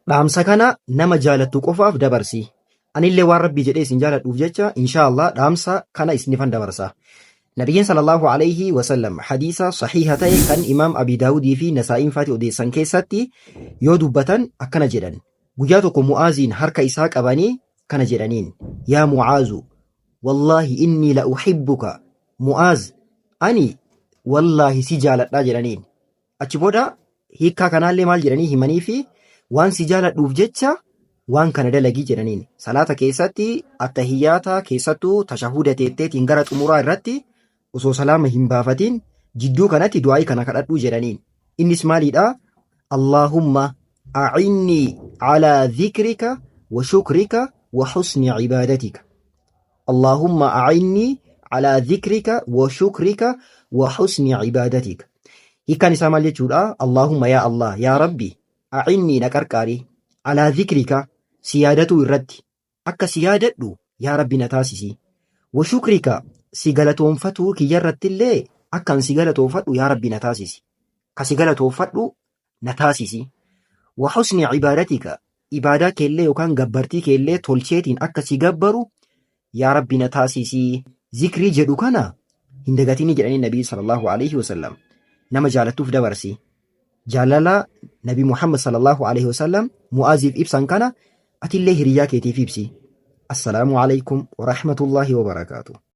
Dhaamsa kana nama jaalattu qofaaf dabarsi. Anillee waan Rabbii jedhee isin jaaladhuuf jecha inshaa Allah dhaamsa kana isinifan dabarsa. Nabiyyiin sallallahu alayhi wasallam hadiisa sahiha ta'e kan Imaam Abi Daawudii fi Nasaa'iin faati odeessan keessatti yoo dubbatan akkana jedhan. Guyyaa tokko Mu'aaziin harka isaa qabanii kana jedhaniin. Yaa Mu'aazu, wallaahi innii la uhibbuka. Mu'aaz, ani wallaahi si jaaladhaa jedhaniin. Achi booda hiikkaa kanaallee maal jedhanii himanii fi waan si jaaladhuuf jecha waan kana dalagii jedhaniin. Salaata keessatti attahiyyaata keessattuu tashahuda teetteetiin gara xumuraa irratti osoo salaama hin baafatiin jidduu kanatti du'aa'ii kana kadhadhuu jedhaniin. Innis maaliidha? Allaahumma a'innii alaa dhikrika wa shukrika wa husni ibaadatika. Allaahumma a'innii alaa dhikrika wa shukrika wa husni ibaadatika. Hiikkaan isaa maal jechuudha? Allaahumma yaa Allah, yaa Rabbi, a'innii na qarqaari, alaa dhikrika si yaadatuu irratti, akka si yaadadhu yaa Rabbi na taasisi. Wa shukrika si galatoonfatuu kiyyarrattillee akkan si galatoonfadhu yaa Rabbi na taasisi. Ka si galatoonfadhu na taasisi. Wa husni ibaadatika ibaadaa keellee yookaan gabbartii keellee tolcheetiin akka si gabbaru yaa Rabbi na taasisi. Zikrii jedhu kana hin dagatinii jedhanii Nabii sallallahu alaihi wasallam nama jaalattuuf dabarsi. Jaalala Nabi Muhammad sallallahu alaihi wasallam Mu'aaziif ibsan kana atillee hiriyyaa keetiif ibsi. Assalaamu alaikum wa rahmatullahi wa barakaatuh.